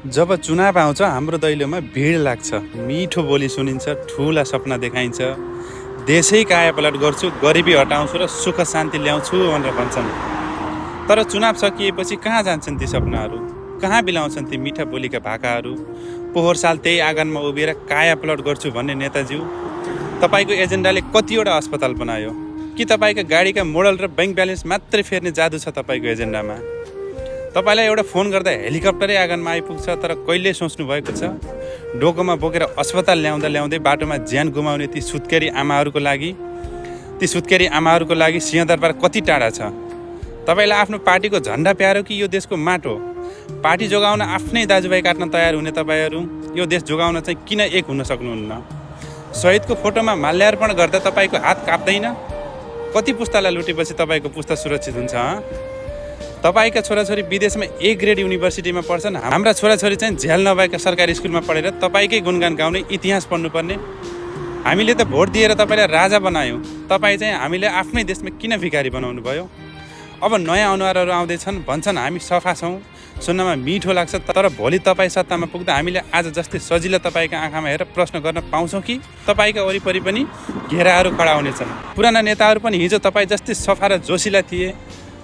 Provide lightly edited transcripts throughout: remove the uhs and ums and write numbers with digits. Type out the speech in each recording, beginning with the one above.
जब चुनाव आउँछ हाम्रो दैलोमा भिड लाग्छ, मिठो बोली सुनिन्छ, ठुला सपना देखाइन्छ, देशै कायापलट गर्छु, गरिबी हटाउँछु र सुख शान्ति ल्याउँछु भनेर भन्छन्। तर चुनाव सकिएपछि कहाँ जान्छन् ती सपनाहरू? कहाँ बिलाउँछन् ती मिठा बोलीका भाकाहरू? पोहोर साल त्यही आँगनमा उभिएर कायापलट गर्छु भन्ने नेताज्यू, तपाईँको एजेन्डाले कतिवटा अस्पताल बनायो? कि तपाईँका गाडीका मोडल र ब्याङ्क ब्यालेन्स मात्रै फेर्ने जादु छ तपाईँको एजेन्डामा? तपाईँलाई एउटा फोन गर्दा हेलिकप्टरै आँगनमा आइपुग्छ, तर कहिल्यै सोच्नु भएको छ डोकोमा बोकेर अस्पताल ल्याउँदा ल्याउँदै बाटोमा ज्यान गुमाउने ती सुत्केरी आमाहरूको लागि सिंहदरबार कति टाढा छ? तपाईँलाई आफ्नो पार्टीको झन्डा प्यारो कि यो देशको माटो? पार्टी जोगाउन आफ्नै दाजुभाइ काट्न तयार हुने तपाईँहरू यो देश जोगाउन चाहिँ किन एक हुन सक्नुहुन्न? शहीदको फोटोमा माल्यार्पण गर्दा तपाईँको हात काप्दैन? कति पुस्तालाई लुटेपछि तपाईँको पुस्ता सुरक्षित हुन्छ? तपाईँका छोराछोरी विदेशमा ए ग्रेड युनिभर्सिटीमा पढ्छन्, हाम्रा छोराछोरी चाहिँ झ्याल नभएका सरकारी स्कुलमा पढेर तपाईँकै गुणगान गाउने इतिहास पढ्नुपर्ने। हामीले त भोट दिएर तपाईँलाई राजा बनायौँ, तपाईँ चाहिँ हामीले आफ्नै देशमा किन भिखारी बनाउनु भयो? अब नयाँ अनुहारहरू आउँदैछन्, भन्छन् हामी सफा छौँ, सुन्नमा मिठो लाग्छ, तर भोलि तपाईँ सत्तामा पुग्दा हामीले आज जस्तै सजिलो तपाईँका आँखामा हेरेर प्रश्न गर्न पाउँछौँ कि तपाईँका वरिपरि पनि घेराहरू खडा हुनेछन्? पुराना नेताहरू पनि हिजो तपाईँ जस्तै सफा र जोसिला थिए,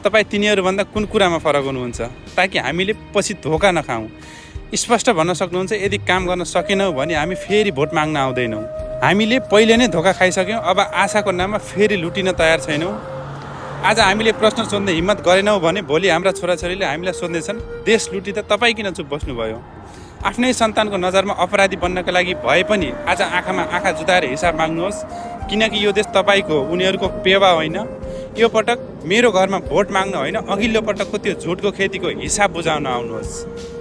तपाईँ तिनीहरूभन्दा कुन कुरामा फरक हुनुहुन्छ? ताकि हामीले पछि धोका नखाउँ। स्पष्ट भन्न सक्नुहुन्छ, यदि काम गर्न सकेनौँ भने हामी फेरि भोट माग्न आउँदैनौँ। हामीले पहिले नै धोका खाइसक्यौँ, अब आशाको नाममा फेरि लुटिन तयार छैनौँ। आज हामीले प्रश्न सोध्ने हिम्मत गरेनौँ भने भोलि हाम्रा छोराछोरीले हामीलाई सोध्नेछन्, देश लुटी त तपाईँ किन चुप बस्नुभयो? आफ्नै सन्तानको नजरमा अपराधी बन्नका लागि भए पनि आज आँखामा आँखा जुताएर हिसाब माग्नुहोस्, किनकि यो देश तपाईँको, उनीहरूको पेवा होइन। यो पटक मेरो घरमा भोट माग्न होइन, अघिल्लो पटकको त्यो झुटको खेतीको हिसाब बुझाउन आउनुहोस्।